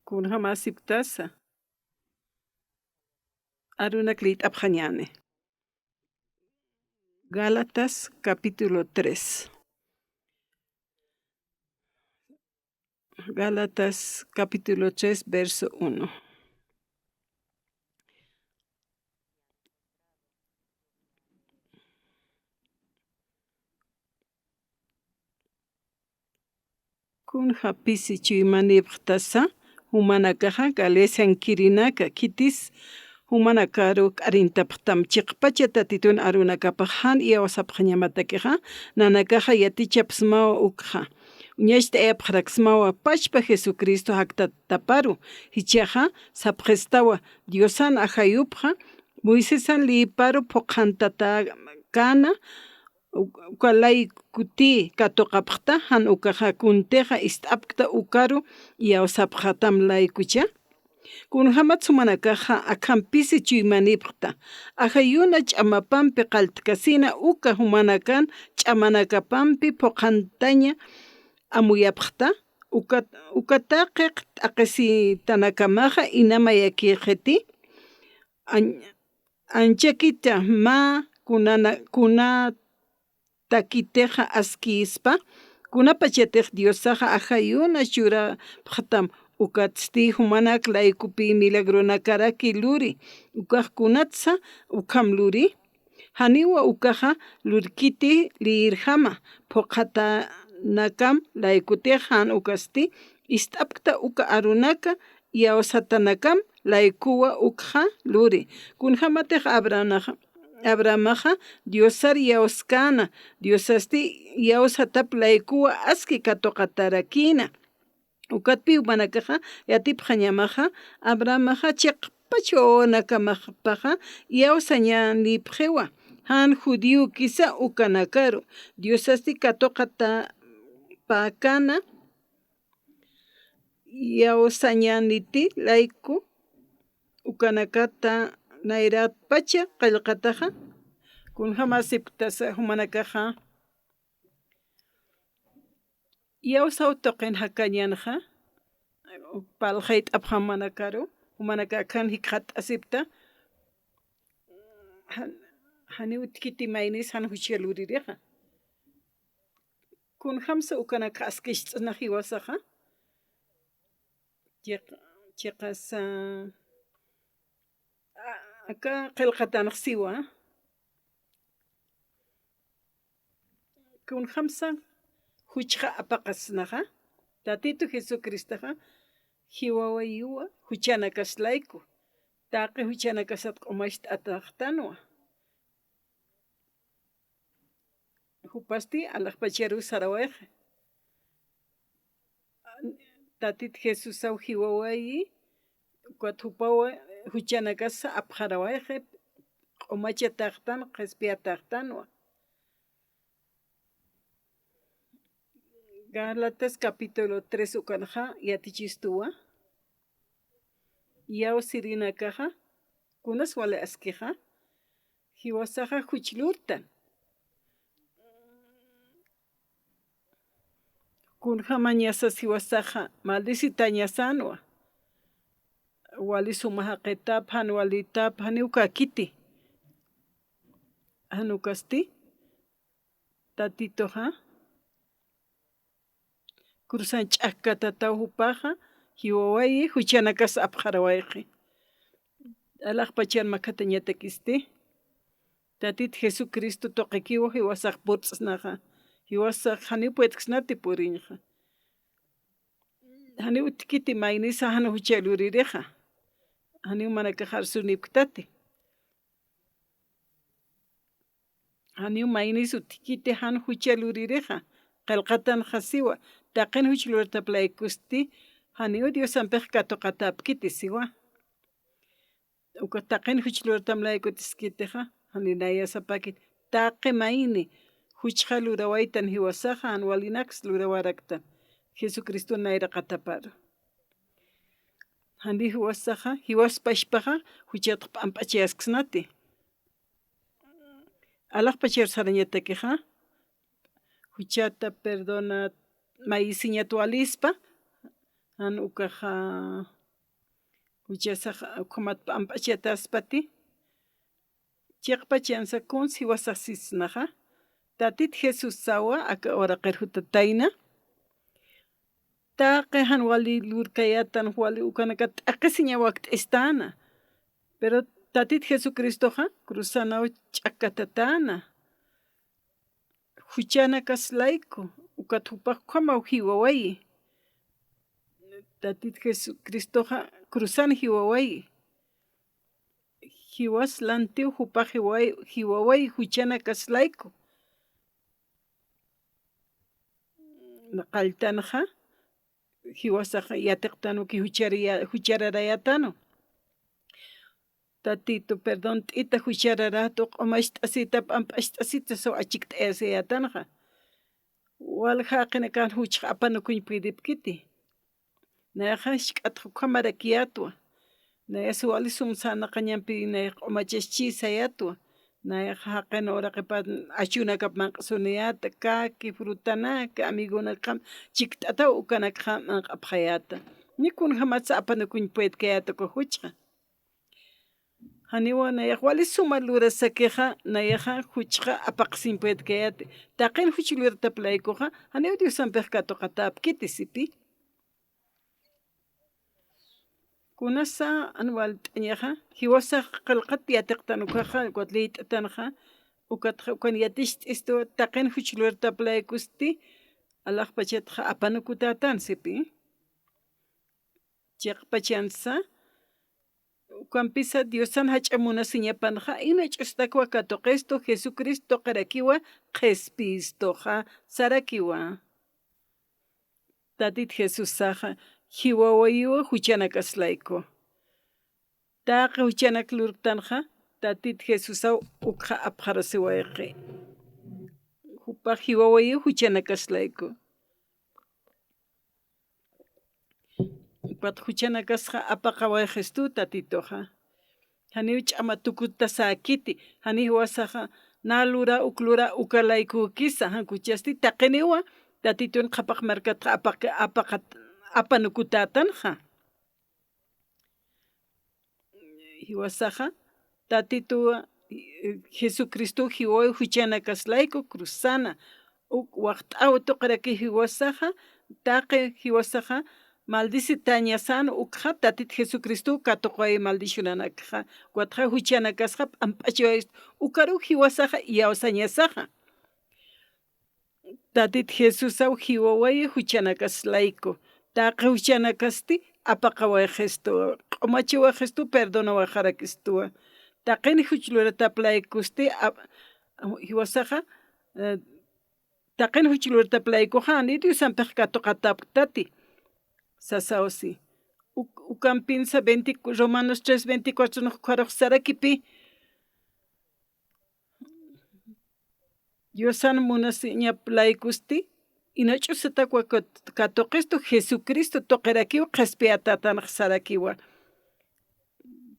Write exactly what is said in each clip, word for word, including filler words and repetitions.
Kunjamasipktasa. Arunak liyt'apxañäni. Gálatas capítulo tres. Gálatas capítulo tres, verso uno. Kunja pisi chuymanipxtasa, jumanakaxa Galesiankirinaka, khitis jumanakaru k'arintapxtam, chiqpacha Tatitun arunakapax jan iyawsapxañamatakixa, nanakaxa yatichapxsmawa ukxa, uñacht'ayapxaraksmawa pachpa Jesucristo jaktataparu, jichhaxa sapxistawa, Diosan ajayupxa, Moisesan lïparu phuqhantatäkäna, u-, uka laykuti katuqapxta, jan ukaxa kuntixa ist'apkta ukaru iyawsapxätam laykucha. Kunjamatsa jumanakaxa akham pisi chuymanipxta, ajayuna ch'amapampi qalltkasina uka jumanakan ch'amanakapampi phuqhantaña amuyapxta, ukat-, uka taqi t'aqhisitanakamaxa inamayakïxiti, an-, anchakita mä kunana-, kuna takitixa askïspa, kunapachatix Diosaxa ajayuna churapxtam, ukatsti jumanak laykupi milagronakaraki luri, ukax kunatsa ukham luri, janiwa ukaxa lurkiti liyirjama, phuqhatanakam laykutix jan ukasti ist'apkta uka arunaka iyawsatanakam laykuwa ukxa luri. Kunjamatix Abrahamxa, Abrahamaxa Diosar iyawskäna, Diosasti iyawsatap laykuwa aski katuqatarakïna. Ukatpï jumanakaxa yatipxañamaxa, Abrahamaxa chiqpach wawanakamapaxa iyawsañänipxiwa, jan judíokisa ukanakaru, Diosasti katuqatapäkäna iyawsañäniti layku, ukanakata nayratpacha qillqataxa, kunjamasipktasa jumanakaxa, iyawsaw tuqin jakañänxa, parlxayt'apxam jumanakaru, jumanaka akham jikxatt'asipta, jan-, janiw utjkiti maynis jan jucha luririxa. Kunjamsa ukanakxa askicht'sna jiwasaxa, chiq-, chiqasa, a-, aka qillqatanx siwa. Kunjamsa juchxa apaqasnaxa, Tatitu Jesucristoxa jiwawayuwa juchanakas layku, taqi juchanakasat q'umacht'atäxtanwa. Jupasti alaxpacharuw sarawayxi. Tatit Jesusaw jiwawayi, ukat jupaw juchanakasa apxarawayxi, q'umachatäxtan, qhispiyatäxtanwa. Gálatas capítulo tres ukanxa yatichistuwa. Iyawsirinakaxa, kunas wali askixa, jiwasaxa juch lurtan. Kunjamañasas jiwasaxa maldicitañasanwa. Wali suma jaqitap, jan walitap, janiw kakiti. Jan ukasti, Tatituxa cruzan ch'akkatataw jupaxa, jiwawayi juchanakas apxarawayxi. Alaxpachan makhatañatakisti, Tatit Jesucristo tuqikiw jiwasax purt'snaxa, jiwasax janiw puedksnati puriñxa. Janiw utjkiti maynisa jan jucha luririxa, janiw jumanakax arsunipktati. Janiw maynis utjkiti jan jucha luririxa, qillqatanxa siwa, taqin juch lurtap laykusti, janiw Diosampix katuqatäpkiti siwa. Uka taqin juch lurtam laykutiskitixa, jani nayasapakit, taqi mayni juchxa lurawaytan jiwasaxa, jan walinaks lurawaraktan, Jesucristo nayraqataparu. Jani jiwasaxa, jiwas pachpaxa, juchatx p'amp'achayasksnati. Alaxpachar sarañatakixa, juchata perdona mayisiñat walispa, Jan ukaxa, juchasax ukhamat p'amp'achataspati. Chiqpachansa kuns jiwasax sisnaxa. Tatit Jesusawa aka uraqir jutatayna. Taqi jan wali lurkayätan, wali ukanakat t'aqhisiñaw wakt'iskäna. Pero Tatit Jesucristoxa cruzanaw ch'akkatatäna. Juchanakas layku, ukat jupax ukhamaw jiwawayi. Tatit Jesucristoxa cruzan jiwawayi. Jiwas lantiw jupax jiwawayi, jiwawayi juchanakas layku. Qalltanxa, jiwasax yatiqtanwa uki juchariya-, juchararayätanu. Tatitu, perdont'ita, juchararät, q'umacht'asita, p'amp'acht'asita, sasaw achikt'ayasayätanxa. Walja jaqinakan juchxa apanukuñ puedipkiti. Nayaxa jisk'atxa ukhamarakiyätwa. Nayasa wali sum sarnaqañampi, nayax q'umachaschïsayätwa. Nayaxa jaqin uraqipan achunakap manq'suniyäta, kaki, frutanaka, amigonakjam chikt'ataw ukanakxa manq'apxayäta. Ni kunjamatsa apanukuñ puedkayäta uka juchxa. Janiwa nayax wali suma lurasakixa, nayaxa juchxa apaqsiñ puedkayäti. Taqin juch luratap laykuxa, janiw Diosampix katuqatäpkiti, sipi. Kunasa jan walt'añaxa, jiwasax qillqat yatiqtan ukaxa, ukat liyt'atanxa, ukatxa ukan yaticht'istu, taqin juch luratap laykusti, alaxpachatxa apanukutätan, sipi. Chiqpachansa, ukampisa Diosan jach'a munasiñapanxa, inach'ustakwa katuqistu, Jesucristo tuqirakiwa qhispistuxa sarakiwa. Tatit Jesusaxa jiwawayiwa juchanakas layku. Taqi juchanak lurktanxa, Tatit Jesusaw ukxa apxarasiwayxi. Jupax jiwawayiw juchanakas layku. Ukat juchanakasxa apaqawayxistu Tatituxa. Janiw ch'ama tukutasäkiti, jani jiwasaxa, na lura, uk lura, uka laykukisa, jan kuchasti taqiniwa, Tatitun qhapaq markatxa apaq-, apaqat-, apanukutätanxa. Jiwasaxa, Tatituwa, eh, Jesucristo jiwaw juchanakas layku cruzana, uk waqt'aw tuqiraki jiwasaxa, taqi jiwasaxa, maldicitañasan ukxa, Tatit Jesucristo katuqawayi maldicionanakxa, ukatxa juchanakasxa p'amp'achiwayistu, ukaru jiwasaxa iyawsañasaxa. Tatit Jesusaw jiwawayi juchanakas layku. Taqi juchanakasti apaqawayxistuwa, q'umachiwayxistuwa, perdonawayxarakistuwa. Taqin juch luratap laykusti, ap-, jiwasaxa, eh, taqin juch luratap laykuxa, jani Diosampix katuqatäpktati, sasaw si. Uk-, ukampinsa veinti, Romanos tres veinticuatro nux ukxarux sarakipi. Diosan munasiñap laykusti, inach'usatakwa kat-, katuqistu Jesucristo tuqirakiw qhispiyatätanx sarakiwa.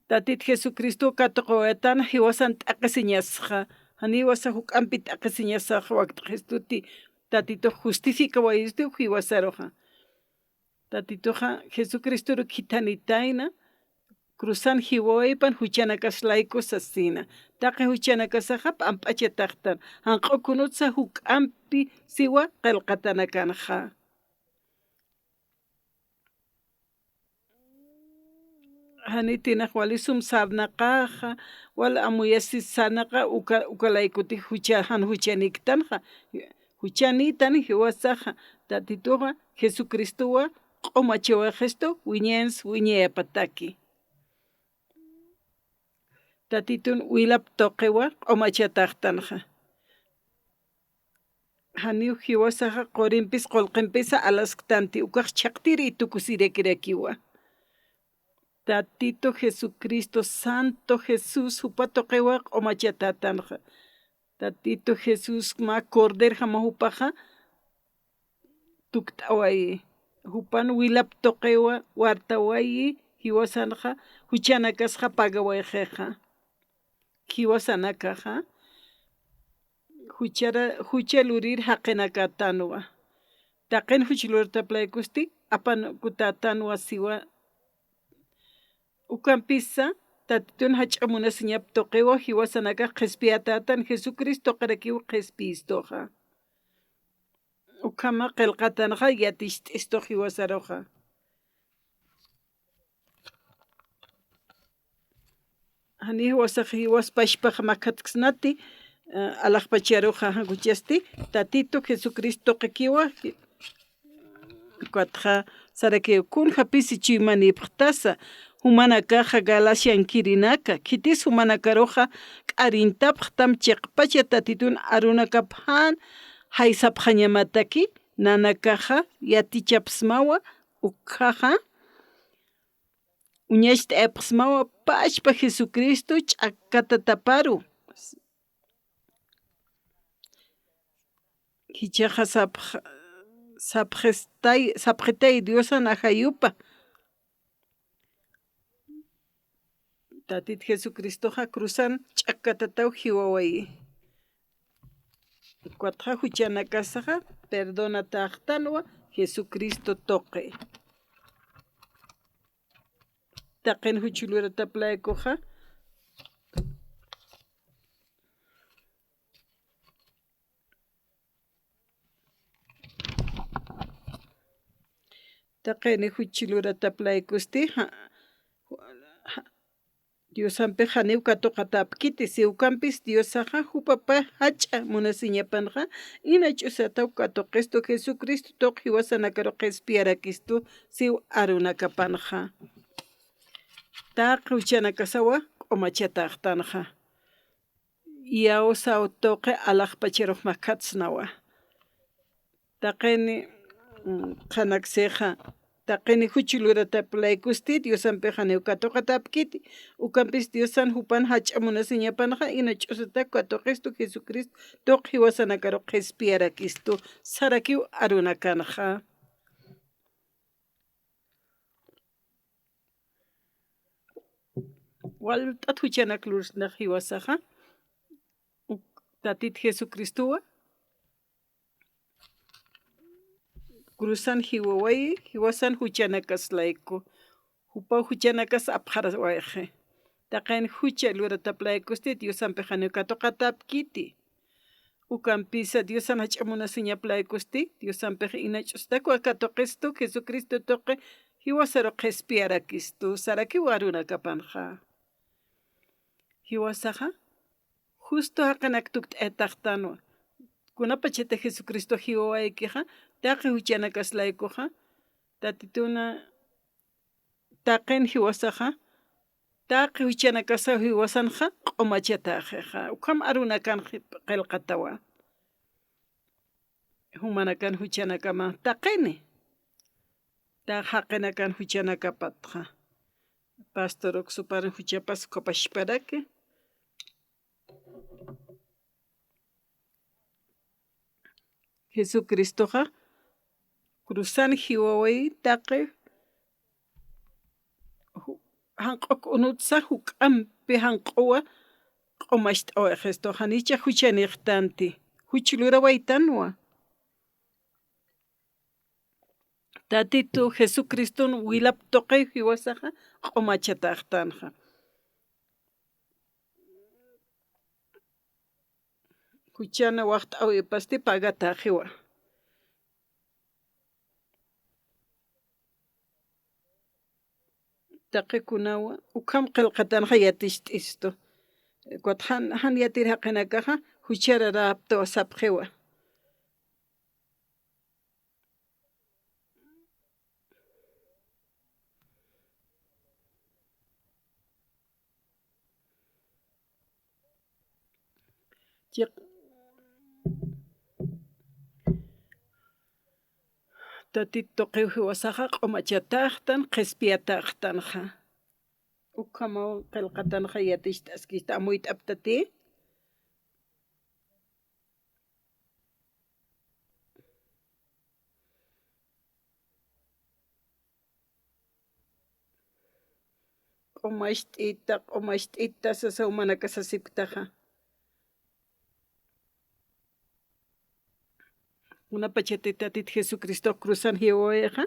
Tatit Jesucristo katuqawaytan jiwasan t'aqhisiñasxa, janiwasa juk'ampi t'aqhisiñasax wakt'xistuti, Tatitux justificawayistu jiwasaruxa. Tatituxa Jesucristoru khithanitayna, cruzan jiwawayipan juchanakas layku sasina. Taqi juchanakasaxa p'amp'achataxtan, janq'u kunutsa juk'ampi siwa qillqatanakanxa. Janitinax wali sum sarnaqaxa, wal amuyasis sarnaqa uka, uka laykuti jucha, jan juchaniktanxa. Juchanitan jiwasaxa, Tatituxa Jesucristowa q'umachiwayxistu wiñayans wiñayapataki. Tatitun wilap tuqiwa q'umachataxtanxa. Janiw jiwasaxa qurimpis qullqimpisa alasktanti, ukax chhaqtiri tukusirakirakiwa. Tatitu Jesucristo, Santo Jesús, jupa tuqiwa q'umachatätanxa. Tatitu Jesús mä corderjama jupaxa tukt'awayi. Jupan wilap tuqiwa wartawayi, jiwasanxa, juchanakasxa pagawayxixa. Jiwasanakaxa, juchara, jucha lurir jaqinakätanwa. Taqin juch lurataplaykusti, apan kutätanwa siwa. Ukampisa, Tatitun jach'a munasiñap tuqiwa, jiwasanakax qhispiyatätan, Jesucristo tuqirakiw qhispiyistuxa. Ukhama qillqatanxa yaticht'istux jiwasaruxa. Janiw jiwasax jiwas pachpax makhatksnati, eh, alaxpacharuxa, jan juchasti, Tatitu Jesucristo tuqikiwa, ukatxa sarakiw kunjapisi chuymanïpxtasa, jumanakaxa Galatiankirinaka, khitis jumanakaruxa k'arintapxtam chiqpacha Tatitun arunakap jan jaysapxañamataki, nanakaxa yatichapxsmawa, ukhaxa uñacht'ayapxsmawa pachpa Jesucristo ch'akkatataparu. Jichhaxa sapx-, sapxistay, sapxitay Diosan ajayupa. Tatit Jesucristoxa cruzan ch'akkatataw jiwawayi. Ukatxa juchanakasaxa perdonatäxtanwa Jesucristo tuqi. Taqin juch lurataplaykuxa. Taqini juch lurataplaykusti, ja-, ja-, Diosampix janiw katuqatäpkiti, siw ukampis Diosaxa jupapa jach'a munasiñapanxa, ina ch'usataw katuqistu Jesucristo tuq jiwasanakaru qhispiyarakistu, siw arunakapanxa. Taqi juchanakasawa q'umachatäxtanxa. Iyawsaw tuqi alaxpacharux makhatsnawa. Taqini, mm, qhanaksixa, taqini juch lurataplaykusti, Diosampix janiw katuqatäpkiti, ukampis Diosan jupan jach'a munasiñapanxa, ina ch'usatak katuqistu Jesucristo tuq jiwasanakaru qhispiyarakistu, sarakiw arunakanxa. Walt'at juchanak lursnax jiwasaxa, uk-, Tatit Jesucristowa cruzan jiwawayi, jiwasan juchanakas layku, jupaw juchanakas apxarawayxi. Taqin jucha lurataplaykusti, Diosampix janiw katuqatäpkiti. Ukampisa Diosan jach'a munasiñaplaykusti, Diosampix ina ch'usatakwa katuqistu, Jesucristo tuqi jiwasaru qhispiyarakistu, sarakiw arunakapanxa. Jiwasaxa, justo jaqinak tukt'ayataxtanwa. Kunapachati Jesucristo jiwawaykixa, taqi juchanakas laykuxa, Tatituna, taqin jiwasaxa, taqi juchanakasaw jiwasanxa q'umachatäxixa. Ukham arunakan qillqatawa. Jumanakan juchanakama taqini. Taq jaqinakan juchanakapatxa. Pastor Oxoparan juchapas ukapachparaki. Jesucristoxa cruzan jiwawayi taqi ju-, janq'uk unutsa juk'ampi janq'uwa q'umacht'awayistu, janicha juchanïxtanti, juch lurawaytanwa. Tatitu Jesucriston wilap tuqiw jiwasaxa q'umachatäxtanxa. Juchana waxt'awipasti pagatäxiwa. Taqi kunawa ukham qillqatanxa yaticht'istu. Ukat jan, jan yatir jaqinakaxa juchararäptawa sapxiwa. Chiq-, Tatit tuqiw jiwasaxa q'umachatäxtan, qhispiyatäxtanxa. Ukhamaw qillqatanxa yaticht'askista amuyt'aptati. Q'umacht'ita, q'umacht'ita sasa jumanaka sasipktaxa. Kunapachati Tatit Jesucristox cruzan jiwawayixa,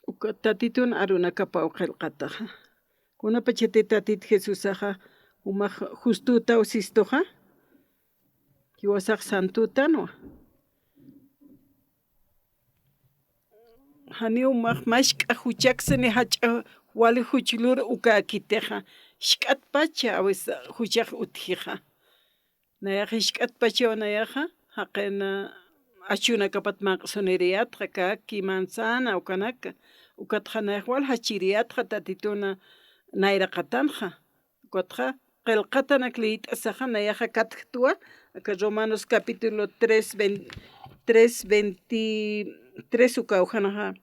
uka Tatitun arunakapaw qillqataxa. Kunapachati Tatit Jesusaxa jumax justutaw sistuxa, jiwasax santutanwa. Janiw max mask'a juchaksini jach'a wali juch lur ukäkitixa. Jisk'atpacha a veces juchax utjixa. Nayaxa jisk'atpachaw nayaxa, jaqin achunakapat manq'suniriyatxa, kaki, manzana, ukanaka. Ukatxa nayax wal jachiriyatxa Tatitun nayraqatanxa. Ukatxa qillqatanak liyt'asaxa nayaxa katjtwa, aka Romanos capítulo tres, vein-, tres veintitrés ukawjanaxa.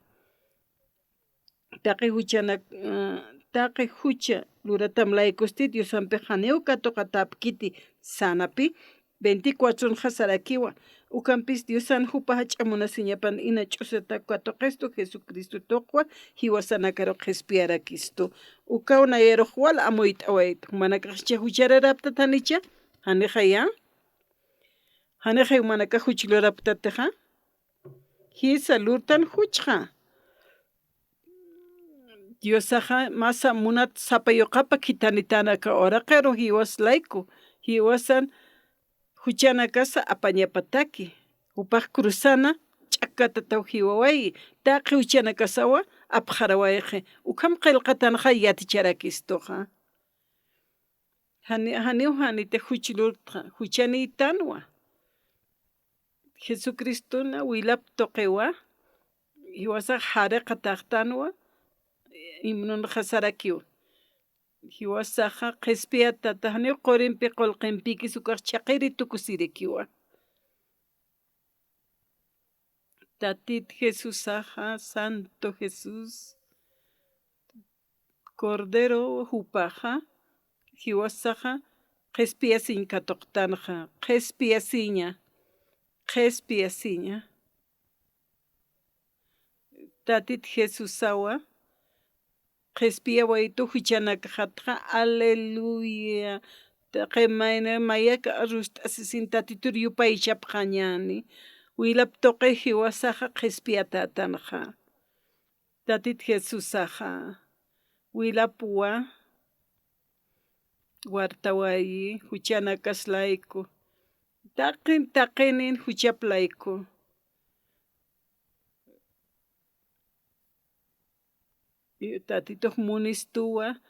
Taqi juchanak, ah, taqi jucha luratam laykusti Diosampix janiw katuqatäpkiti sanapi, veinticuatronxa sarakiwa. Ukampis Diosan jupa jach'a munasiñapan ina ch'usata katuqistu Jesucristo tuqwa jiwasanakaru qhispiyarakistu. Ukaw nayarux wal amuyt'awayta. Jumanakax jichha juchararäptat janicha, janixaya. Janixay jumanakax juch luraptatixa. Jisa lurtan juchxa. Diosaxa masa munat sapa yuqapa khithanitan aka uraqiru jiwas layku, jiwasan juchanakasa apañapataki, jupax cruzana ch'akkatataw jiwawayi, taqi juchanakasawa apxarawayxi, ukham qillqatanxa yaticharakistuxa. Jani-, janiw janiti juch lurtxa, juchanïtanwa. Jesucristona wilap tuqiwa, jiwasax jariqataxtanwa, himnonxa sarakiwa. Jiwasaxa qhispiyatata, janiw qurimpi qullqimpikis ukax chhaqiri tukusirikiwa. Tatit Jesusaxa, Santo Jesús, Cordero jupaxa, jiwasaxa qhispiyasiñ katuqtanxa, qhispiyasiña, qhispiyasiña. Tatit Jesusawa, qhispiyawaytu juchanakxatxa, aleluya. Taqi mayna mayak arust'asisin Tatitur yupaychapxañäni, wilap tuqi jiwasaxa qhispiyatätanxa. Tatit Jesusaxa, wilapwa, wartawayi, juchanakas layku, taqin taqinin juchap layku. Tatitux munistuwa,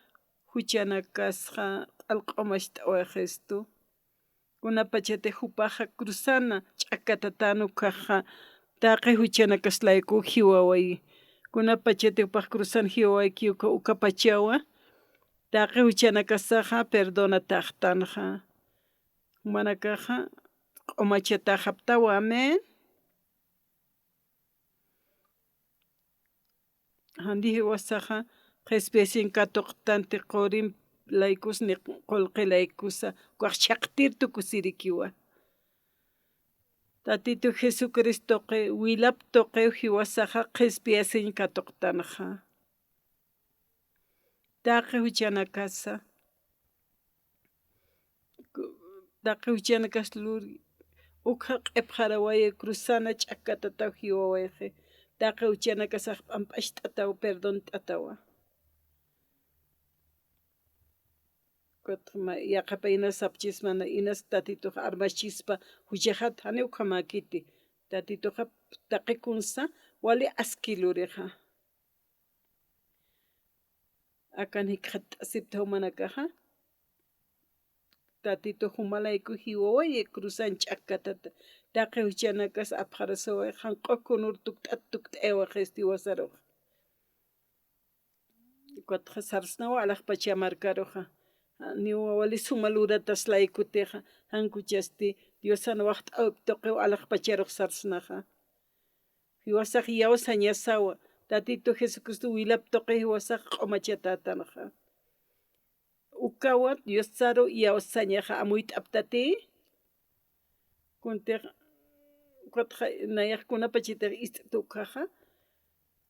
juchanakasxa q'al q'umacht'awayistu. Kunapachati jupaxa cruzana ch'akkatatan ukaxa, taqi juchanakas layku jiwawayi. Kunapachati jupax cruzan jiwawayki uka, ukapachawa, taqi juchanakasaxa perdonataxtanxa. Jumanakaxa q'umachataxaptawa, amén. Jani jiwasaxa qhispiyasiñ katuqtanti qurim laykus ni qullqi laykusa, ukax chhaqtir tukusirikiwa. Tatitu Jesucristoqi, wilap tuqiw jiwasaxa qhispiyasiñ katuqtanxa. Taqi juchanakasa, taqi juchanakas luri, ukxa q'ipxarawayi, cruzana ch'akkatataw jiwawayxi, taqi juchanakasax p'amp'acht'ataw, perdont'atawa. Kutma, yaqhapa inas sapchismana, inas Tatitux armaschispa, juchaxat jani ukhamäkiti, Tatituxa taqi kunsa, wali aski lurixa. Akan jikxatt'asipta jumanakaxa. Tatitux jumalayku jiwawayi cruzan ch'akkatata. Taqi juchanakas apxarasawayi, janq'u kunur tukt'at tukt'ayawaxisti jiwasarux. Ukatxa sarsnawa alaxpacha markaruxa. Janiwa wali suma luratas laykutixa, jan kuchasti Diosan waxt'äwip tuqiw alaxpacharux sarsnaxa. Jiwasax iyawsañasawa, Tatitu Jesucristo wilap tuqi jiwasax q'umachatätanxa. Ukawa Diosaru iyawsañaxa amuyt'aptati. Kuntix Ukatxa nayax kunapachatix ist'ta ukhaxa,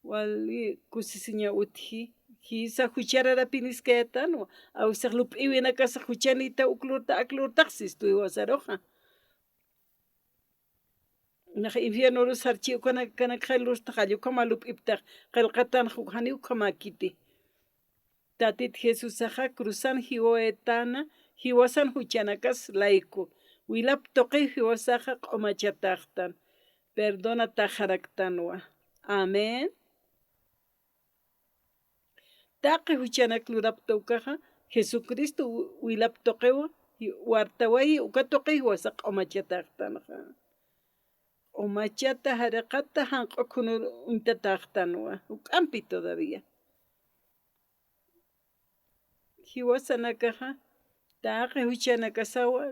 wali kusisiña utji, jisa juchararapiniskayätanwa, awisax lup'iwinakasa juchanïta uk lurta, ak lurtax sistu jiwasaruxa. Nax infiernoru sarchi ukanakxa lurtax, jall ukhama lup'iptax, qillqatanxa jani ukhamäkiti. Tatit Jesusaxa cruzan jiwawaytäna, jiwasan juchanakas layku. Wilap tuqiw jiwasaxa q'umachatäxtan, perdonataxaraktanwa. Amén. Taqi juchanak lurapkta ukaxa, Jesucristo wi-, wilap tuqiw, ji-, wartawayi uka tuqiw jiwasax q'umachatäxtanxa. Q'umachata, jariqata, janq'u khunur uñtatäxtanwa, juk'ampi todavía. Jiwasanakaxa, taqi juchanakasawa,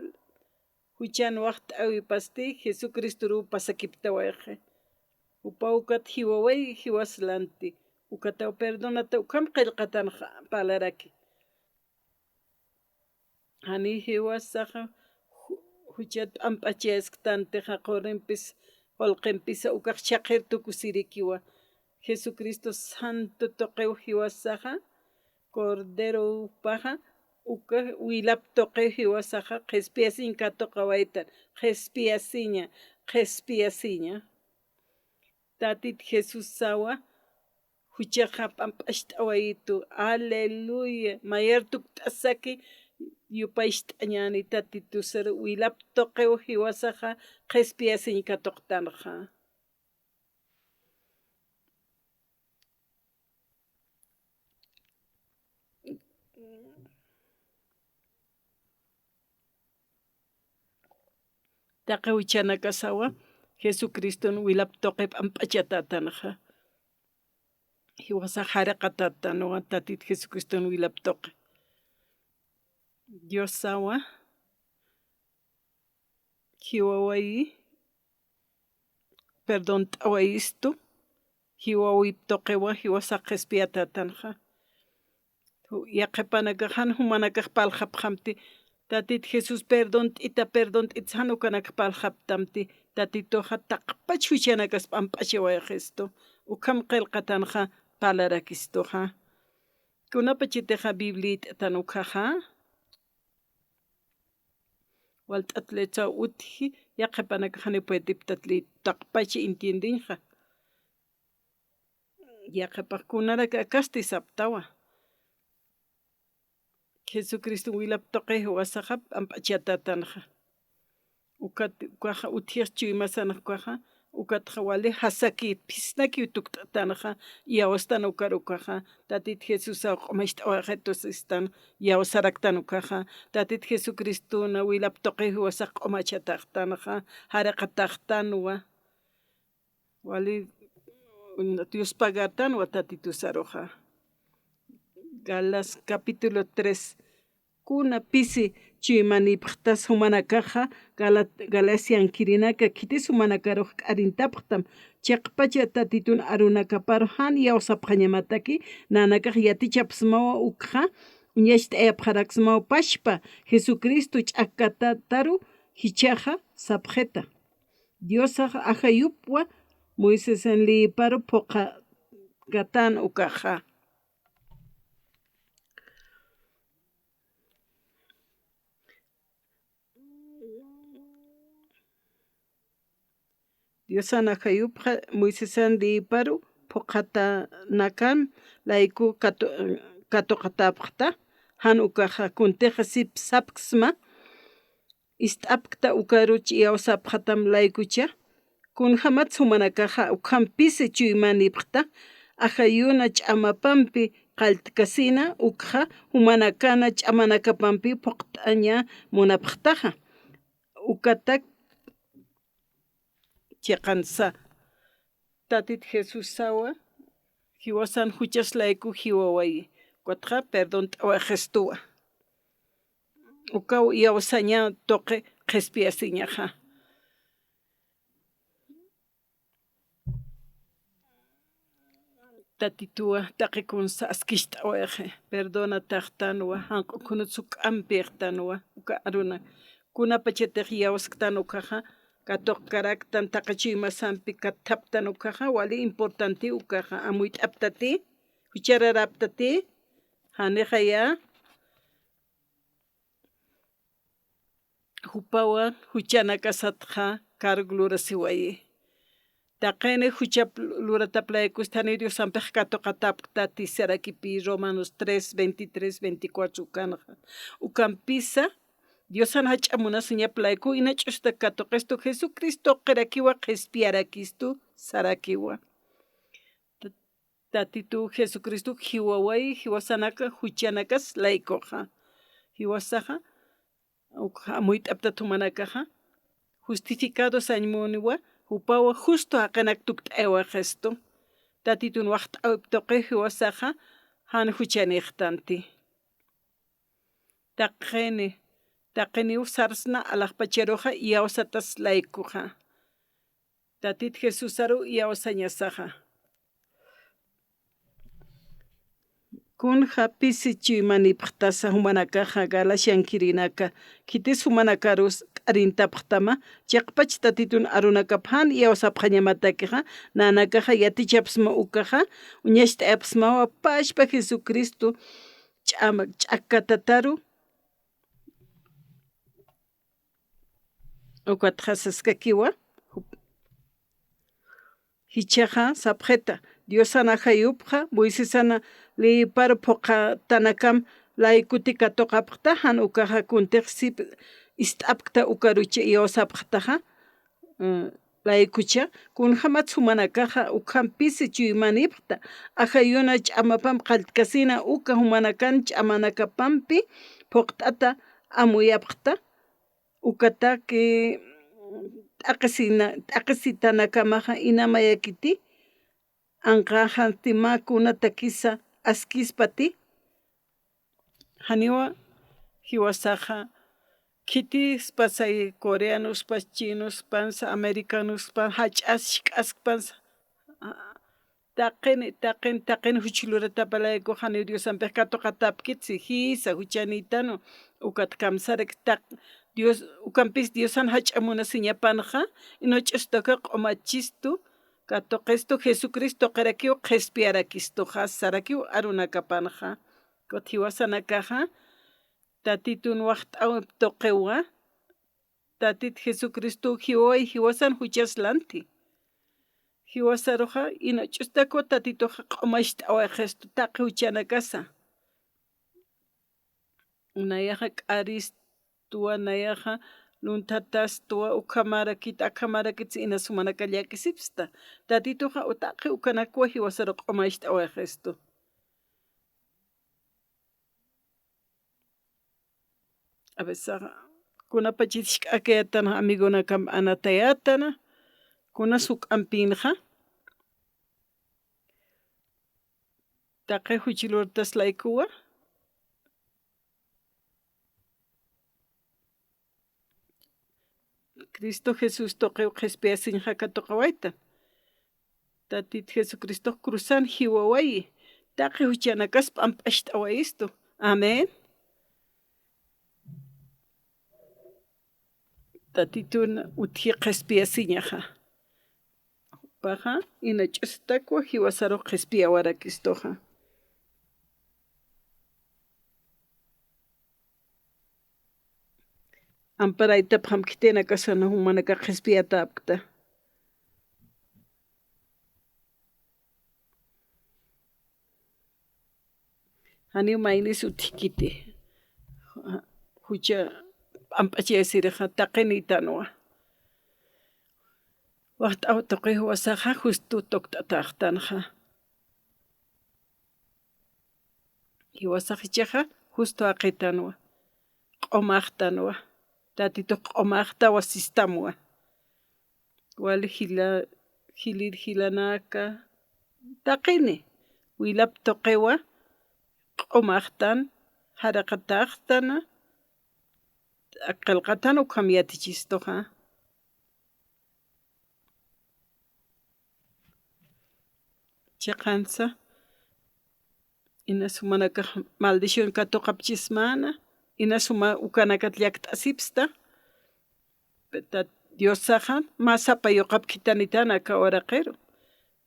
juchan waxt'äwipasti, Jesucristoruw pasakiptawayxi. Jupaw ukat jiwaway, jiwas lanti. Ukataw perdonata, ukham qillqatanxa parlaraki. Jani jiwasaxa ju-, juchat p'amp'achayasktäntixa, qurimpis, qullqimpisa, ukax chhaqhir tukusirikiwa. Jesucristo santo tuqiw jiwasaxa, Cordero jupaxa, uka wilap tuqiw jiwasaxa, qhispiyasiñ katuqawaytan, qhispiyasiña, qhispiyasiña. Tatit Jesusawa, juchaxa p'amp'acht'awayitu. Aleluya. Mayar tukt'asaki, yupacht'añäni Tatitusaru, wilap tuqiw jiwasaxa, qhispiyasiñ katuqtanxa. Taqi juchanakasawa, Jesucriston wilap tuqi p'amp'achatätanxa. Jiwasax jariqatätanwa, Tatit Jesucriston wilap tuqi. Diosawa, jiwawayi, perdont'awayistu, jiwawip tuqiwa, jiwasax qhispiyatätanxa. Ju-, yaqhipanakax jan jumanakax parlxapxamti, Tatit Jesús perdont'ita, perdont'ita jan ukanakax parlxaptamti, Tatituxa taqpach juchanakas p'amp'achawayxistu, ukham qillqatanxa parlarakistuxa. Kunapachatixa Bibliayt'atan ukhaxa, walt'at lechaw utji, yaqhipanakax janiw puediptat ley taqpach entiendenxa. Yaqhipax kunarak akasti saptawa. Jesucriston wilap tuqi jiwasaxa p'amp'achatätanxa. Ukat, ukaxa utjix chuymasanx ukaxa, ukatxa wali jasaki phisnakiw tukt'atanxa, iyawstan ukar ukaxa, Tatit Jesusaw q'umacht'awayxitu sistan, iyawsaraktan ukaxa, Tatit Jesucristona wilap tuqi jiwasax q'umachataxtanxa, jariqataxtanwa. Wali, Dios pagartanwa Tatitusaruxa. Galas capítulo tres. Kuna pisi chuymanipxtas jumanakaxa, Gala-, Galasiankirinaka khitis jumanakarux k'arintapxtam, chiqpacha Tatitun arunakaparu jan iyawsapxañamataki, nanakax yatichapxsmawa ukxa, uñacht'ayapxaraksmawa pachpa, Jesucristo ch'akkatataru jichhaxa sapxita. Diosax ajayupwa Moisesan leyiparu phuqhakatan ukaxa. Diosan ajayupxa Moisesan leyiparu phuqhatanakan layku katu-, katuqatäpxta, jan ukaxa kuntixa sip sapksma, ist'apkta ukaruch iyawsapxatam laykucha, kunjämatsa jumanakaxa ukham pisi chuymanipxta, ajayuna ch'amapampi qalltkasina, ukxa jumanakana ch'amanakapampi phuqt'aña munapxtaxa. Ukatak chiqansa. Tatit Jesusawa, jiwasan juchas layku jiwawayi, ukatxa perdont'awayxistuwa. Ukaw iyawsaña tuqi qhispiyasiñaxa. Tatituwa taqi kunsa askicht'awayxi, perdonataxtanwa, janq'u khunut suk'ampïxtanwa, uka aruna. Kunapachatix iyawsktan ukaxa, katuqkaraktan taqi chuymasampi katthaptan ukaxa, wali importanti ukaxa, amuyt'aptati, juchararaptati, janixaya, jupawa juchanakasatxa cargo lurasiwayi. Taqini juchap luratap laykusti janiw Diosampix katuqatapktati sarakipi Romanos tres, veintitrés, veinticuatro ukanxa. Ukampisa, Diosan jach'a munasiñap layku, ina ch'usta katuqistu Jesucristo tuqirakiwa qhispiyarakistu sarakiwa. Tatitu Jesucristo jiwaway, jiwasanaka juchanakas laykuxa. Jiwasaxa, ukxa amuyt'aptat jumanakaxa, justificado sañ muniwa, jupawa justo jaqinak tukt'ayawaxistu. Tatitun waxt'awip tuqi jiwasaxa, jan juchanïxtanti. Taqini, taqiniw sarsna alaxpacharuxa iyawsatas laykuxa. Tatit Jesusaru iyawsañasaxa. Kunja pisi chuymanipxtasa jumanakaxa Galatiankirinaka, khitis jumanakarus k'arintapxtama, chiqpach Tatitun arunakap jan iyawsapxañamatakixa, nanakaxa yatichapxsma ukaxa, uñacht'ayapxsmawa pachpa Jesucristo ch'ama, ch'akkatataru, ukatxa saskakiwa, jichhaxa sapxita, Diosan ajayupxa, Moisesana leyparu phuqhatanakam laykuti katuqapxta, jan ukaxa kuntix sip ist'apkta ukarucha iyawsapxtaxa, eh, laykucha, kunjamatsa jumanakaxa ukham pisi chuymanipxta, ajayuna ch'amapamp qalltkasina uka jumanakan ch'amanakapampi phuqt'ata amuyapxta, ukataki t'aqhisina, t'aqhisitanakamaxa inamayakiti, anqaxanti mä kunatakisa askispati, janiwa jiwasaxa, khitispas ay coreanospas, chinospas, americanospas, jach'as, jisk'askpas, taqini, taqin, taqin juch luratapa layku janiw Diosampix katuqatapkitsi, jisa, juchanïtanwa, ukat kamsarak taq, Dios, ukampis Diosan jach'a munasiñapanxa, ina ch'ustaka q'umachistu, katuqistu, Jesucristo tuqirakiw qhispiyarakistuxa, sarakiw arunakapanxa. Ukat jiwasanakaxa, Tatitun waxt'awip tuqiwa, Tatit Jesucristo jiwaway jiwasan juchas lanti. Jiwasaruxa, ina ch'ustakwa Tatituxa q'umacht'awayistu taqi juchanakasa. Nayaxa k'aristuwa, nayaxa lunthatastwa, ukhamarakit, akhamarakit, inas jumanaka llakisipsta. Tatituxa taqi ukanakwa jiwasaru q'umacht'awayistu. A veces, kunapachit jisk'akayätana, amigonakam anatayätana, kunas juk'ampinxa, taqi juch luratas laykuwa, Cristo Jesús tuqiw qhispiyasiñxa katuqawayta. Tatit Jesucristox cruzan jiwawayi. Taqi juchanakas p'amp'acht'awayistu. Amén. Tatitun utji qhispiyasiñaxa. Jupaxa, ina ch'ustakwa jiwasarux qhispiyawarakistuxa. Amparaytapxam khitinakasan jumanakax qhispiyatäpkta. Janiw maynis utjkiti. Jucha p'amp'achayasirixa taqinïtanwa. Waxt'aw tuqi jiwasaxa justo tukt'atäxtanxa. Jiwasax jichhaxa justo jaqïtanwa. Q'umaxtanwa. Tatitux q'umaxtawa sistamwa. Wali jila, jilïr jilanaka, taqini, wilap tuqiwa, q'umaxtan, jaraqataxtana, qillqatan ukham yatichistuxa. Chiqansa, inas jumanakax maldición katuqapchismana, inas juma ukanakat llakt'asipsta, tat, Diosaxa mä sapa yuqap khithanitana aka uraqiru.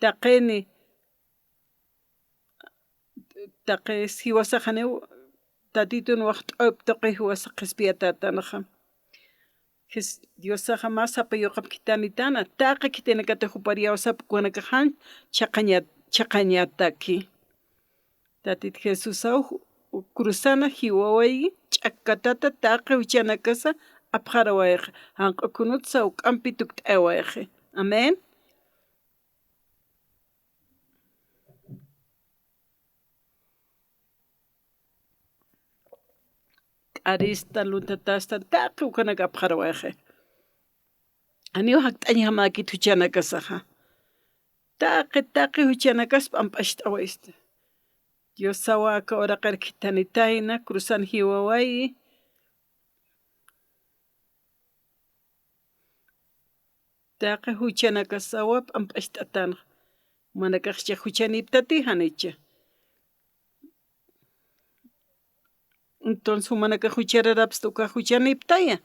Taqini, taqi jiwasax janiw Tatitun waxt'awip tuqi jiwasa qhispiyatätanxa. Jes-, Diosaxa mä sapa yuqap khithanitana, taqi khitinakatix jupar iyawsap ukanakax jan chhaqañat-, chhaqañataki. Tatit Jesusaw ju-, cruzana jiwawayi ch'akkatata taqi juchanakasa apxarawayxi, janq'u khunutsa juk'ampi tukt'ayawayxi. Amén. K'arista, luntatasta, taqi ukanak apxarawayxi. Janiw jakt'añjamäkit juchanakasaxa. Taqi, taqi juchanakas p'amp'acht'awaysti. Diosawa aka uraqir khithanitayna, cruzan jiwawayi. Taqi juchanakasawa p'amp'acht'atanxa. Jumanakax jichhax juchanïptati janicha. Entonces, jumanakax juchararapxsta ukax juchanïptaya.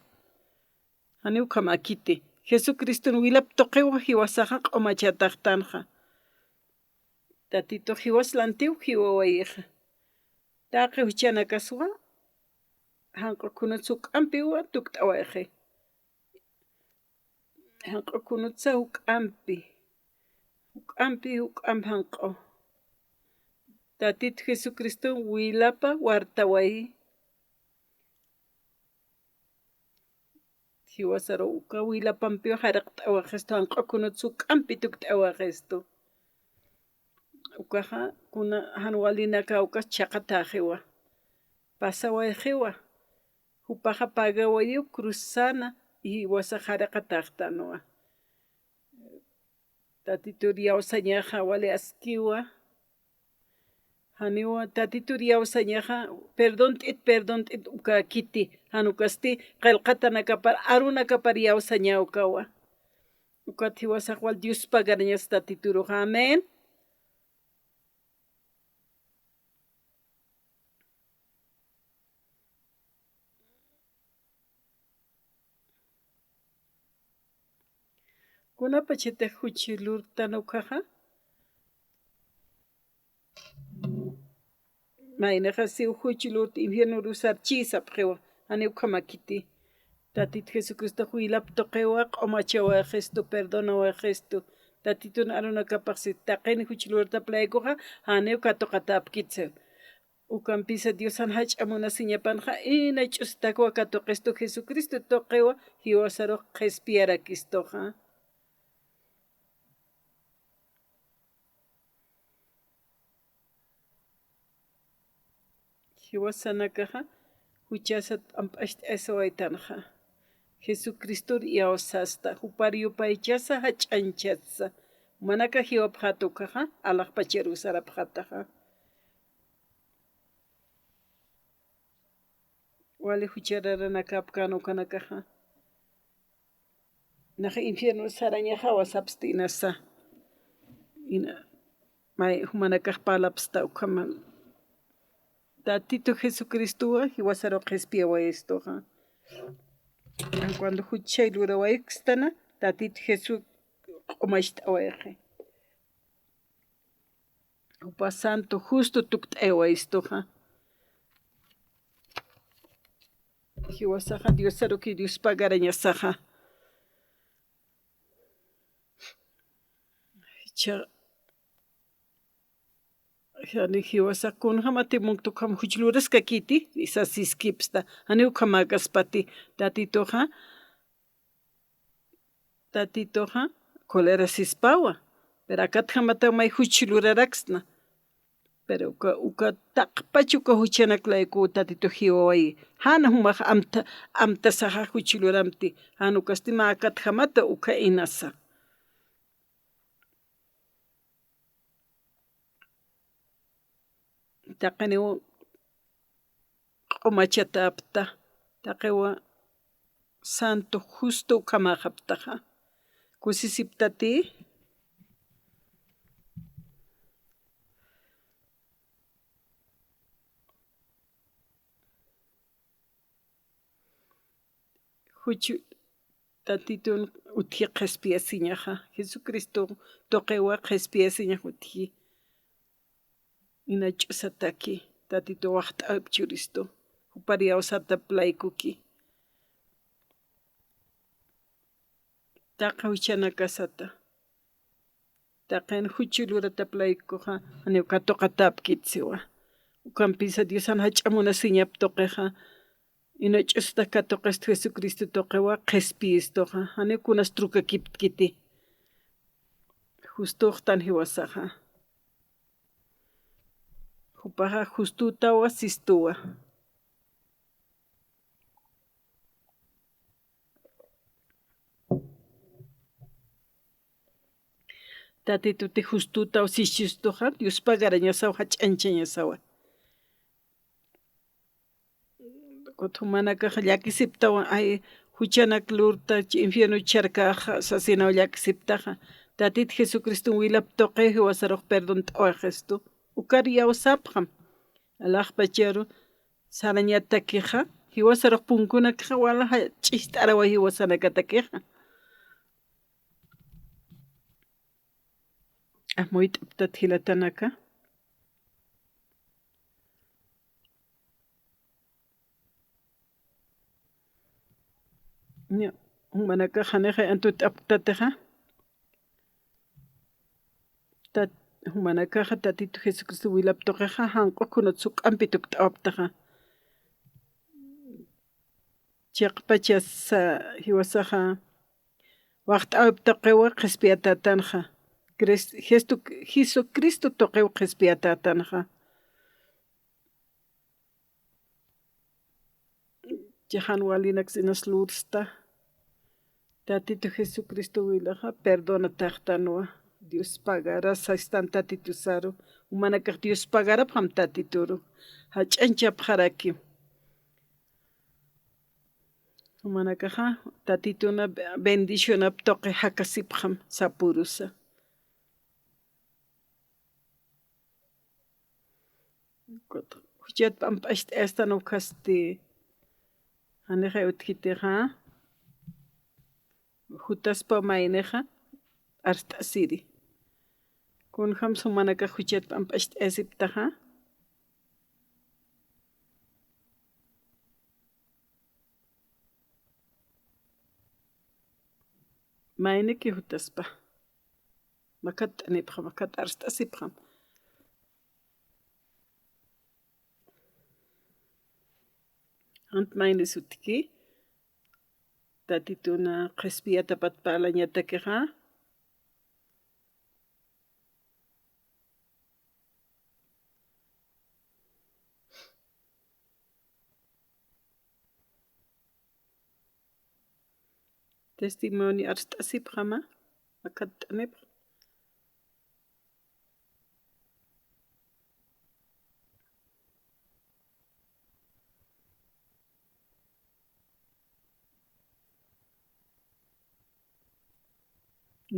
Janiw ukhamäkiti. Jesucriston wilap tuqiwa jiwasaxa q'umachataxtanxa. Tatitux jiwas lantiw jiwawayixa. Taqi juchanakaswa, janq'u khunutsa juk'ampiwa tukt'awayxi. Janq'u khunutsa juk'ampi. Juk'ampi, juk'amp janq'u. Tatit Jesucriston wilapa wartawayi. Jiwasaru uka wilapampiw jariqt'awaxistu, janq'u khunutsa juk'ampi tukt'awaxistu. Ukaxa kuna jan walinaka ukas chhaqatäxiwa. Pasawayxiwa. Jupaxa pagawayiw cruzana, jiwasax jariqatäxtanwa. Tatitur iyawsañaxa wali askiwa. Janiwa Tatitur iyawsañaxa, perdont'it, perdont'it ukäkiti, jan ukasti qillqatanakapar, arunakapar iyawsañäw ukawa. Ukat jiwasax wal Dios pagarañas Tatituruxa. Amén. Kunapachatix juch lurtan ukaxa. Maynixa siw juch lurta infierno usarchi sapxiwa, janiw ukhamäkiti. Tatit Jesucristox wilap tuqiwa, q'umachawayxistu, perdonawayxistu. Tatitun arunakapax si taqin juch lurtap laykuxa, janiw katuqatäpkitsa. Ukampisa Diosan jach'a munasiñapanxa, ina ch'ustakwa katuqistu Jesucristo tuqiwa, jiwasarux qhispiyarakistuxa. Jiwasanakaxa, juchasat p'amp'acht'ayasawaytanxa. Jesucristor iyawsasta, jupar yupaychasa, jach'añchasa. Jumanakax jiwapxät ukaxa, alaxpacharus sarapxätaxa. Wali juchararanakäpkän ukanakaxa. Nax infierno sarañaxawa sapsti inasa. Ina, may, jumanakax parlapxsta ukhama. Tatitu Jesucristowa jiwasaru qhispiyawayistuxa. Cuando juchay lurawayxtana, Tatitu Jesús q'umacht'awayxi. Jupa santo justo tukt'ayawayistuxa. Jiwasaxa Diosaruki Dios pagarañasaxa. Jichha, jani jiwasax kunjamati munkta ukham juch luraskakiti, sasiskipxsta, jani ukhamäkaspati, Tatituxa, Tatituxa, colerasispawa, pero akatjamataw may juch luraraksna. Pero uka, uka taqpach uka juchanak layku Tatitu jiwawayi. Jan jumax amta, amtasaxa juch luramti. Jan ukasti mä akatjamata uka inasa. Taqiniw q'umachatäpxta, taqiwa santo justo ukhamäxapxtaxa. Kusisipxtati. Juch Tatitun utji qhispiyasiñaxa, Jesucristo tuqiwa qhispiyasiñax utji. Ina ch'usataki, Tatitu waxt'äwip churistu, jupar iyawsatap laykuki. Taqa juchanakasata. Taqin juchu luratap laykuxa, janiw katuqatäpkit siwa. Ukampisa Diosan jach'a munasiñap tuqixa, ina ch'usata katuqistu Jesucristo tuqiwa, qhispiyistuxa, janiw kunas trukakiptkiti. Justuxtan jiwasaxa. Jupaxa justutawa sistuwa. Tatituti justutaw sisistuxa, Dios pagarañasaw, jach'añchañasawa. Kut jumanakax llakisiptawan, ay, juchanak lurta, chay infierno charkaxa, sasinaw llakisiptaxa. Tatit Jesucriston wilap tuqiw jiwasarux perdont'awaxistu. Ukar iyawsapxam. Alaxpacharu sarañatakixa, jiwasarux punkunakxa, walaxa ch'ist'arawa jiwasanakatakixa. Amuyt'aptat jilatanaka. Ña, jumanakax janixay antut'apktatixa. Tat-, jumanakaxa Tatitu Jesucristo wilap tuqixa, janq'u kunat suk'ampi tukt'awaptaxa. Chiqpachasa jiwasaxa, waxt'äwip tuqiwa qhispiyatätanxa. Cris-, Jesuc-, Jesucristo tuqiw qhispiyatätanxa. Jan walinaks inas lursta. Tatitu Jesucristo wilaxa, perdonataxtanwa. Dios pagarasa sistan Tatitusaru. Jumanakax Dios pagarapxam Tatituru. Jach'añchapxaraki. Jumanakaxa, Tatituna bendicionap tuqi jakasipxam sapurusa. Juchat p'amp'acht'ayastan ukhasti, janixay utjitixa, jutaspa maynixa arst'asiri. Kunjams jumanakax juchat p'amp'acht'ayasiptaxa. Mayniki jutaspa. Makhatt'anipxam, makhat arst'asipxam. Ant maynis utjki, Tatituna qhispiyatapat parlañatakixa. Testimonio arst'asipxama, makhatt'anipx.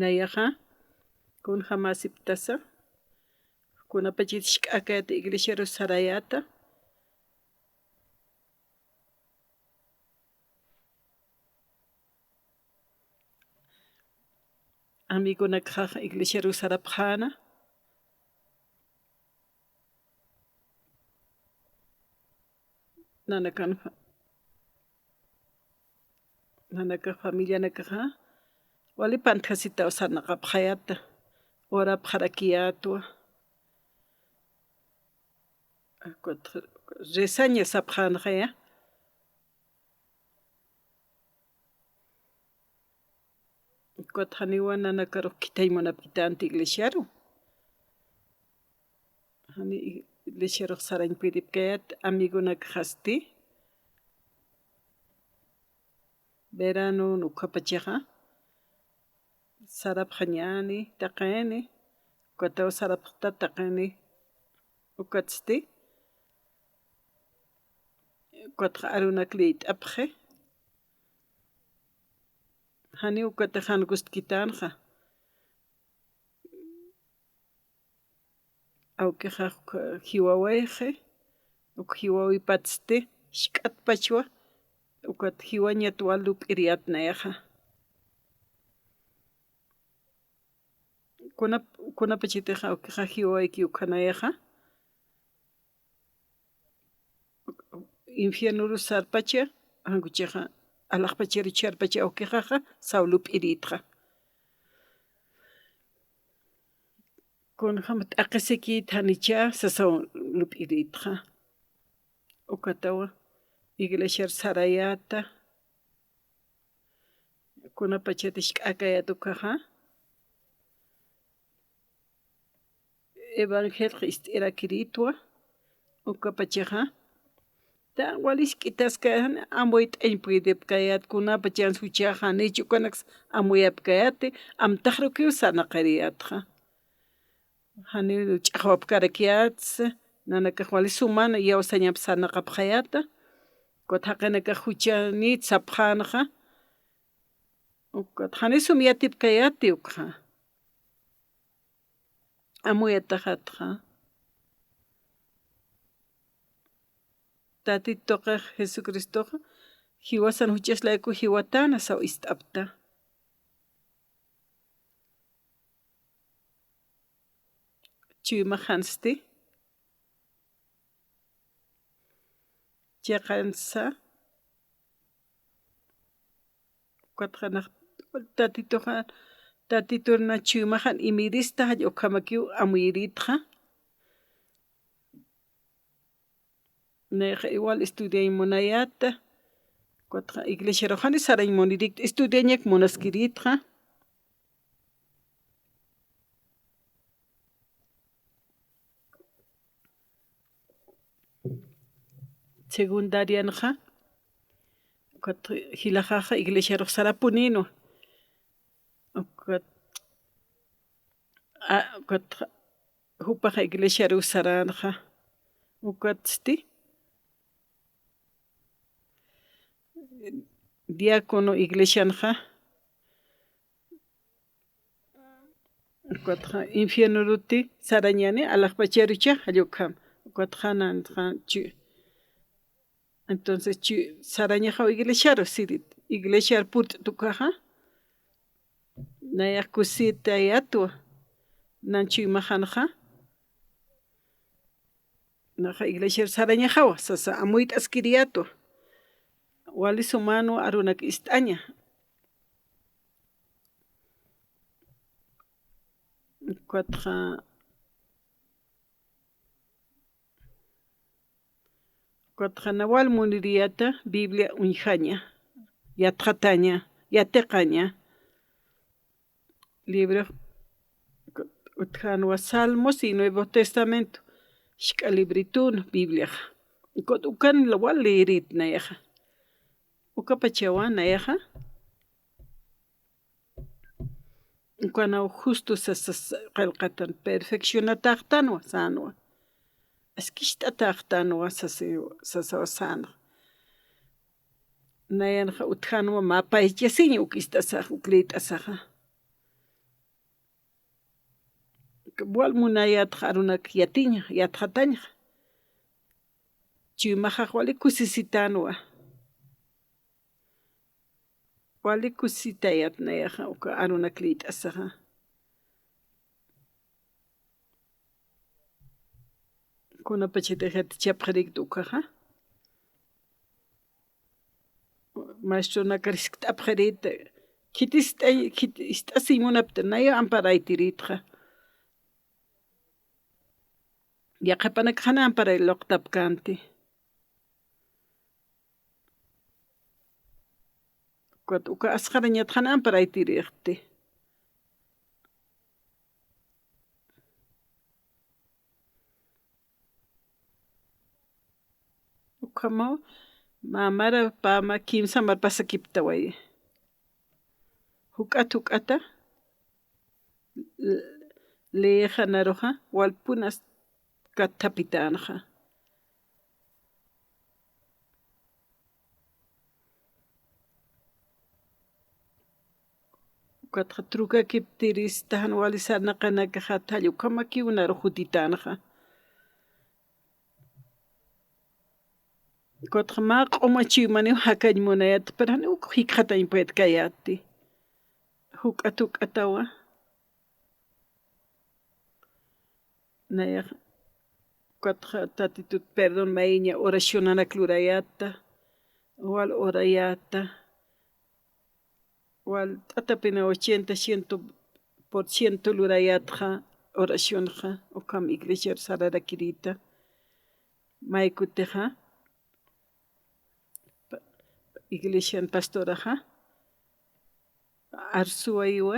Nayaxa, kunjamäsiptasa, kunapachit jisk'akayäta iglesiaru sarayäta, amigonakxax iglesiaru sarapxäna, nanakan fa-, nanakax familianakaxa, wali pantjasitaw sarnaqapxayäta, orapxarakiyätwa. Resaña sapxänxaya. Ukat janiwa nanakarux khithañ munapkitänti iglesiaru. Jani iglesiarux sarañ puripkayät amigonakxasti. Verano ukapachaxa sarapxañäni, taqini, ukataw sarapxta taqini, ukatsti, ukatxa arunak liyt'apxi, janiw ukatix jan gustkitänxa. Awkixa uk jiwawayxi, uk jiwawipatsti, jisk'atpachwa, ukat jiwañat wal lup'iriyät nayaxa. Kunap-, kunapachatixa ukixa jiwawayki ukhanayaxa. Infiernuru sarpacha, jankuchaxa, alaxpacharu charpacha ukixaxa, saw lup'irïtxa. Kunjam t'aqisikït janicha, sasaw lup'irïtxa. Ukatawa, iglesiar sarayäta. Kunapachat jisk'äkayät ukaxa. Evangelx ist'irakirïtwa, ukapachaxa. Ta wali jisk'itaskäna, amuyt'añ puedepkayät, kunapachans juchaxa, janicha ukanaks amuyapkayäti, amtaxrukiw sarnaqiriyätxa. Janiw ch'axwapkarakyätsa, nanakax wali suman iyawsañap sarnaqapxayäta, ukat jaqinakax juchanït sapxänxa, ukat janiw sum yatipkayäti ukxa. Amuyataxatxa. Tatit tuqix Jesucristoxa, jiwasan juchas layku jiwatäna saw ist'apxta. Chuymaxansti. Chiqansa. Ukatxa nax Tatituxa, Tatitur na chuymaxan imirista, jall ukhamakiw amuyirïtxa. Nayaxa igual estudiañ munayäta. Ukatxa iglesiarux jani sarañ munirïkta, estudiañak munaskirïtxa. Secundarianxa, ukat jilaxaxa iglesiarux sarapunïnwa. Ukat, a, ukat jupaxa iglesiaru saränxa. Ukatsti diácono iglesianxa. Ukatxa infiernoruti sarañäni, alaxpacharucha, jall ukham. Ukatxa nanxa chu-, entonces chu-, sarañaxaw iglesiaru, sirit. Iglesiar purt't'ukaxa. Nayax kusitayätwa. Nan chuymaxanxa. Naxa iglesiar sarañaxawa, sasa amuyt'askiriyätwa. Wali sumanwa arunak ist'aña. Ukatxa, ukatxa na wal muniriyäta Biblia uñjaña, yatxataña, yatiqaña. Libro, utjänwa Salmos y Nuevo Testamento, jisk'a libritun Bibliaxa. Ukat ukan wal leerit nayaxa. Ukapachawa nayaxa. Ukanaw justo sasa qillqatan, perfeccionatäxtanwa sänwa. Askicht'atäxtanwa sasi-, sasawa sänwa. Nayanxa utjänwa mä paychasiñ uk ist'asax, uk liyt'asaxa. Wal munayätxa arunak yatiña, yatxatañxa. Chuymaxax wali kusisitänwa. Wali kusitayät nayaxa, uka arunak liyt'asaxa. Kunapachatix yatichapxirïkta ukaxa. Maestronakar jiskt'apxirïta, khitist'ay, khit-, ist'asiñ munapta, nayaw amparaytirïtxa. Yaqhipanakax jan amparay luqtapkänti. Ukat uka asxarañat jan amparaytirïxti. Ukhamaw, mä mara pä mä kimsa mar pasakiptaway. Juk'at juk'ata, l-, leexa naruxa, walpun as-, kathapitänxa. Ukatxa trukakiptirista jan wali sarnaqinakaxat jall ukhamakiw naru jutitänxa. Ukatxa mä q'uma chuymaniw jakañ munayät, pero janiw uk jikxatañ puedkayäti. Juk'at juk'atawa. Nayax, ukatxa Tatitut perdón mayiña oracionanak lurayäta, wal orayäta, walt'atapina ochenta, ciento por ciento lurayätxa oracionxa, ukham iglesiar sararakirïta, maykutixa, pa-, iglesian pastoraxa, arsuwayiwa,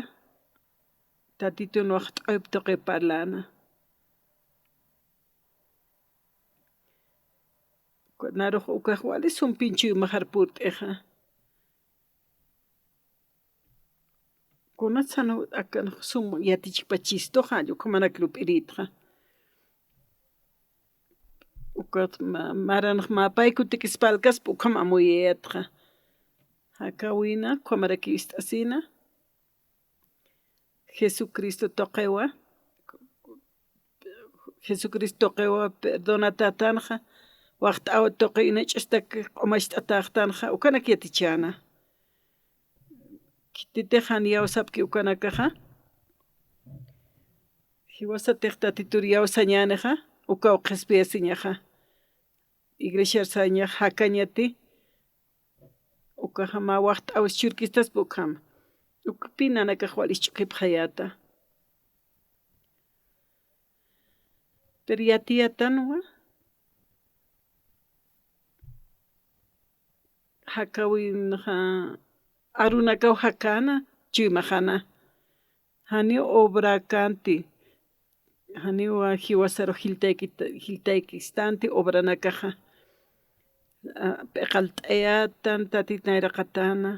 Tatitun waxt'awip tuqi parläna. Narux ukax wali sumpin chuymaxar purt'ixa. Kunatsan akan sum yatichkpachistuxa, ukhamanak lup'irïtxa. Ukat ma-, maranx mä pay kutikispa alkaspa ukham amuyayätxa. Jakäwina, ukhamarakiw ist'asina. Jesucristo tuqiwa, Jesucristo tuqiwa perdonatätanxa, waxt'äw tuqi inach'ustak q'umacht'atäxtanxa, ukanak yatichäna. Khititix jan iyawsapki ukanakaxa, jiwasatix Tatitur iyawsañänixa, ukaw qhispiyasiñaxa. Iglesiar sañax jakañati, ukaxa mä waxt'äwis churkistaspa ukhama. Ukpi nanakax wal isch'ukipxayäta. Pero yatiyätanwa, jakäwinxa arunakaw jakäna, chuymaxana. Janiw obrakänti, janiw jiwasaru jiltaykit-, jiltaykistanti obranakaxa. A, p'iqalt'ayätan, Tatit nayraqatäna.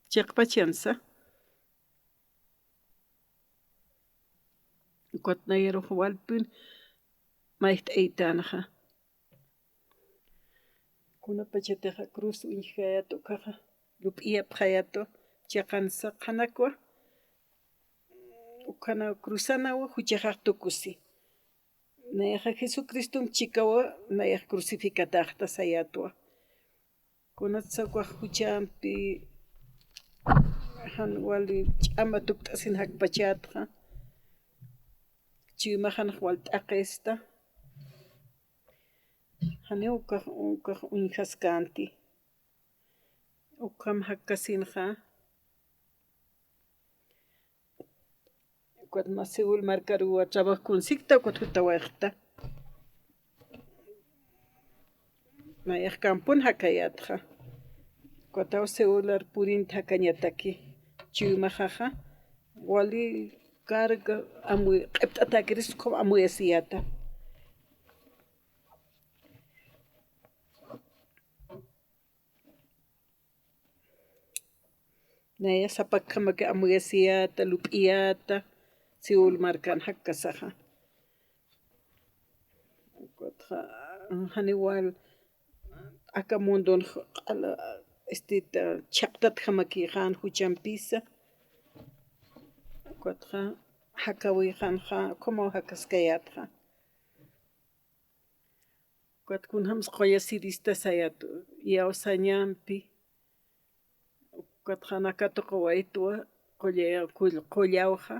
Chiqpachansa. Ukat nayarux walpin mayjt'aytänxa. Kunapachatixa cruz uñjayät ukaxa, lup'iyapxayätwa, chiqansa qhanakwa, ukhanaw cruzanawa, juchaxax tukusi. Nayaxa Jesucriston chikawa, nayax crucificatäxta sayätwa. Kunatsa ukax juchampi jan wali ch'ama tukt'asin jakpachätxa, chuymaxanx wal t'aqista, janiw ukax, ukax uñjaskänti. Ukham jakkasinxa, ukat mä Seúl markaruwa trabajo kunsikta, ukat jutawayxta. Nayax campon jakayätxa. Ukataw Seular purinti jakañataki. Chuymaxaxa, wali carga amuy-, q'ipt'atäkiris ukham amuyasiyäta. Naya sapakjamak amuyasiyäta, lup'iyäta, Seúl markan jakkasaxa. Ukatxa, janiw wal aka mundon q'ala, este, ta, chhaqtatjamakïxän juchampisa. Ukatxa, jakäwixanxa, ukhamaw jakaskayätxa. Ukat kunjams qullasirista sayätwa, iyawsañampi, ukatxa aka tuqiwaytwa, qulla-, qull-, qullawxa.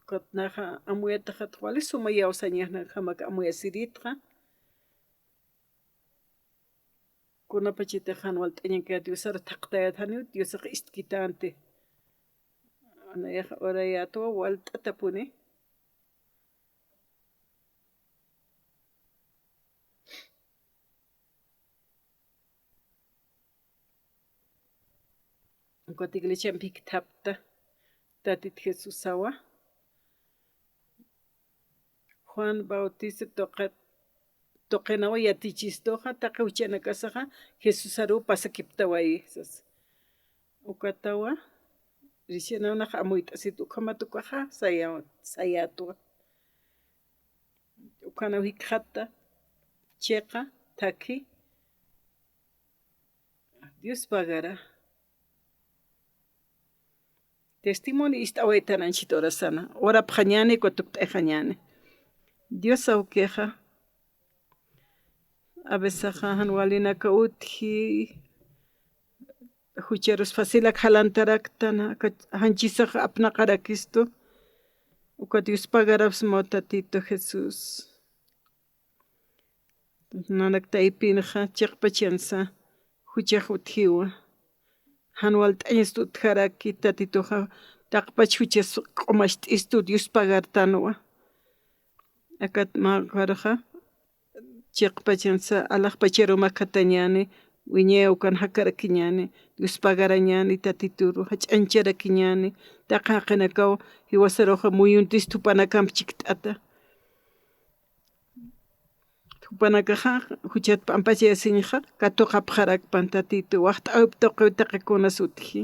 Ukat naxa amuyataxat wali suma iyawsañanak jamak amuyasirïtxa. Kunapachatix jan walt'añankayät Diosar thaqtayät, janiw Diosax istkitänti. Nayax orayätwa walt'atapuni. Ukat iglesiampi jikthapta Tatit Jesusawa. Juan Bautista tuqi-, tuqinawa yatichistuxa, taqi juchanakasaxa Jesusaruw pasakiptawayi, sas. Ukatawa, risianawnax amuyt'asit ukhamat ukaxa, saya-, sayätwa. Ukhanaw jikxatta, chiqa, thakhi, Dios pagara. Testimonio ist'awaytan anchhit urasana, urapxañäni, ukat tukt'ayxañäni. Dios awkixa, a veces jan walinaka utji, jucharus facilak jalantaraktan, aka janchisax apnaqarakistu, ukat yuspagarapsmaw Tatitu Jesús. Nanak taypinxa chiqpachansa juchax utjiwa. Jan walt'añsta utjaraki Tatituxa, taqpach juchas q'umacht'istu yuspagartanwa. Akat mä ukarxa chiqpachansa alaxpacharu makatañäni, wiñay ukan jakarakiñäni, yuspagarañäni Tatituru, jach'añcharakiñäni, taqi jaqinakaw jiwasaruxa muyuntistu jupanakamp chikt'ata. Jupanakaxa juchat p'ampachayasiñxa katuqapxarakpan Tatitu, waxt'äwip tuqiw taqi kunas utji.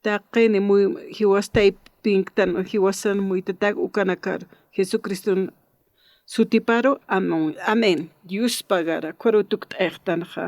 Taqini muy, jiwas taypinktan, jiwasan muytatak ukanakar. Jesucriston sutiparu, amén. Amén. Yuspagara, ukaru tukt'ayxtanxa.